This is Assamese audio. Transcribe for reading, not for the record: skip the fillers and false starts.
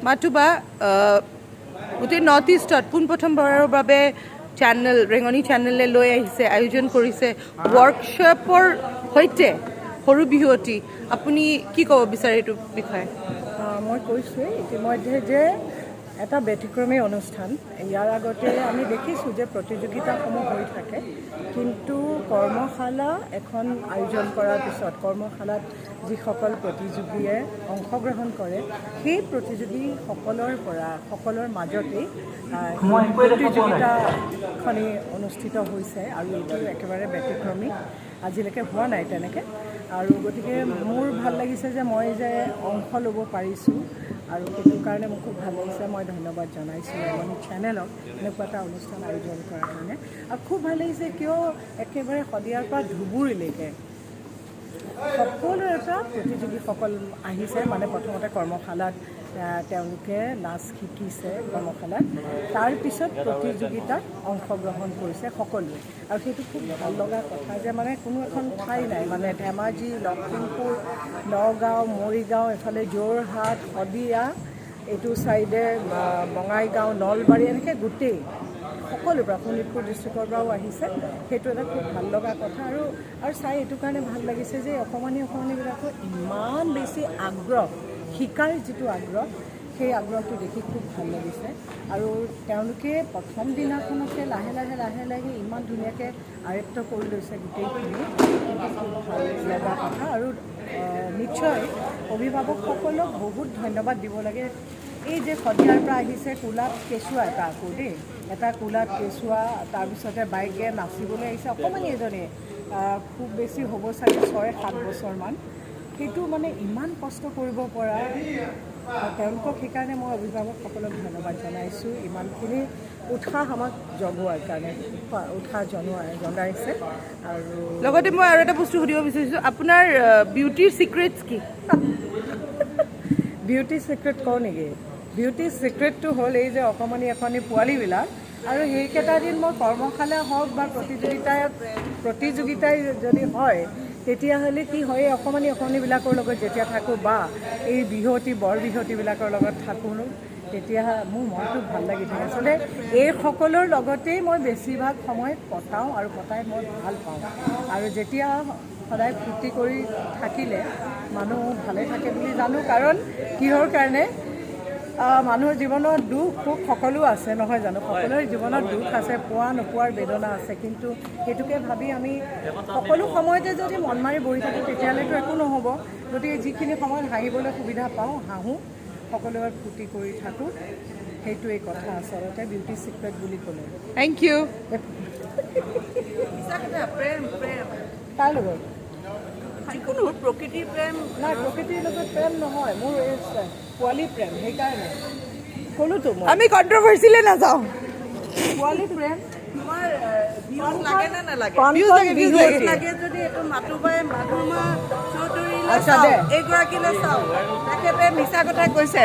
মাতুবা, গোটেই নৰ্থ ইষ্টত পোনপ্ৰথমবাৰৰ বাবে চেনেল ৰেঙনি চেনেলে লৈ আহিছে, আয়োজন কৰিছে ৱৰ্কশ্বপৰ সৈতে সৰু বিহুৱতী। আপুনি কি ক'ব বিচাৰে এইটো বিষয়ে? মই কৈছোঁৱেই ইতিমধ্যে যে এটা ব্যতিক্ৰমী অনুষ্ঠান। ইয়াৰ আগতে আমি দেখিছোঁ যে প্ৰতিযোগিতাসমূহ হৈ থাকে, কিন্তু কৰ্মশালা এখন আয়োজন কৰাৰ পিছত কৰ্মশালাত যিসকল প্ৰতিযোগীয়ে অংশগ্ৰহণ কৰে, সেই প্ৰতিযোগীসকলৰ পৰা সকলৰ মাজতেই প্ৰতিযোগিতাখনি অনুষ্ঠিত হৈছে আৰু এইটো একেবাৰে ব্যতিক্ৰমী, আজিলৈকে হোৱা নাই তেনেকৈ। আৰু গতিকে মোৰ ভাল লাগিছে যে মই যে অংশ ল'ব পাৰিছোঁ আৰু সেইটো কাৰণে মোক খুব ভাল লাগিছে। মই ধন্যবাদ জনাইছোঁ ৰেঙনি চেনেলক এনেকুৱা এটা অনুষ্ঠান আয়োজন কৰাৰ কাৰণে। আৰু খুব ভাল লাগিছে কিয়, একেবাৰে শদিয়াৰ পৰা ধুবুৰীলৈকে সকলোৰে পৰা প্ৰতিযোগীসকল আহিছে। মানে প্ৰথমতে কৰ্মশালাত তেওঁলোকে নাচ শিকিছে কৰ্মশালাত, তাৰপিছত প্ৰতিযোগিতাত অংশগ্ৰহণ কৰিছে সকলোৱে। আৰু সেইটো খুব ভাল লগা কথা যে মানে কোনো এখন ঠাই নাই, মানে ধেমাজি, লখিমপুৰ, নগাঁও, মৰিগাঁও, এইফালে যোৰহাট, শদিয়া, এইটো ছাইডে বঙাইগাঁও, নলবাৰী, এনেকৈ গোটেই সকলোৰ পৰা, শোণিতপুৰ ডিষ্ট্ৰিক্টৰ পৰাও আহিছে। সেইটো এটা খুব ভাল লগা কথা। আৰু আৰু চাই এইটো কাৰণে ভাল লাগিছে যে অকণমানি অকণমানিবিলাকৰ ইমান বেছি আগ্ৰহ, শিকাৰ যিটো আগ্ৰহ, সেই আগ্ৰহটো দেখি খুব ভাল লাগিছে। আৰু তেওঁলোকে প্ৰথম দিনাখনতে লাহে লাহে লাহে লাহে ইমান ধুনীয়াকৈ আয়ত্ব কৰি লৈছে গোটেইখিনি। সেইটো খুব ভাল লগা কথা। আৰু নিশ্চয় অভিভাৱকসকলক বহুত ধন্যবাদ দিব লাগে। এই যে শদিয়াৰ পৰা আহিছে, কোলাত কেঁচুৱা এটা, আকৌ দেই, এটা কোলাত কেঁচুৱা, তাৰপিছতে বাইকে নাচিবলৈ আহিছে অকণমানি এজনী, খুব বেছি হ'ব চাগে 6-7 বছৰমান। সেইটো মানে ইমান কষ্ট কৰিব পৰা তেওঁলোকক, সেইকাৰণে মই অভিভাৱকসকলক ধন্যবাদ জনাইছোঁ, ইমানখিনি উৎসাহ আমাক জগোৱাৰ কাৰণে, উৎসাহ জনাইছে আৰু লগতে মই আৰু এটা বস্তু সুধিব বিচাৰিছোঁ, আপোনাৰ বিউটিৰ চিক্ৰেটছ কি? বিউটি চিক্ৰেট কওঁ নেকি? বিউটি চিক্ৰেটটো হ'ল এই যে অকণমানি অকণমানি পোৱালিবিলাক। আৰু সেইকেইটা দিন মই কৰ্মশালা হওক বা প্ৰতিযোগিতাই যদি হয়, তেতিয়াহ'লে কি হয়, এই অকণমানি অকণমানিবিলাকৰ লগত যেতিয়া থাকোঁ বা এই বিহুৱতী বৰ বিহুৱতীবিলাকৰ লগত থাকোঁ, তেতিয়া মোৰ মনটো ভাল লাগি থাকে। আচলতে এইসকলৰ লগতেই মই বেছিভাগ সময় কটাওঁ আৰু কটাই মই ভাল পাওঁ। আৰু যেতিয়া সদায় ফূৰ্তি কৰি থাকিলে মানুহ ভালে থাকে বুলি জানো। কাৰণ কিহৰ কাৰণে, মানুহৰ জীৱনত দুখ সুখ সকলো আছে, নহয় জানো? সকলোৰে জীৱনত দুখ আছে, পোৱা নোপোৱাৰ বেদনা আছে। কিন্তু সেইটোকে ভাবি আমি সকলো সময়তে যদি মন মাৰি বহি থাকোঁ, তেতিয়াহ'লেতো একো নহ'ব। গতিকে যিখিনি সময়ত হাঁহিবলৈ সুবিধা পাওঁ, হাঁহোঁ, সকলোৰে ফূৰ্তি কৰি থাকোঁ। সেইটোৱেই কথা আচলতে বিউটি চিক্ৰেট বুলি ক'লে। Thank you. প্ৰেম, প্ৰেম। কাৰ লগত? যিকোনো প্ৰকৃতিৰ প্ৰেম। নাই, প্ৰকৃতিৰ লগত প্ৰেম নহয় মোৰ, এই পোৱালি প্ৰেম। সেইকাৰণে ক'লোতো মই। আমি কণ্ট্ৰভাৰ্চিলে নাযাওঁ। পোৱালি প্ৰেম। তোমাৰ ভিউজ লাগে নে নালাগে? কণ Views কণ লাগে, views বিহুৱতী। লাগে। লাগে যদি এইটো মাতুবাই মাধুমা চৌধুৰীলৈ আচ্ছা, চাওঁ। দে। এইগৰাকীলৈ চাওঁ, তেখেতে মিছা কথা কৈছে।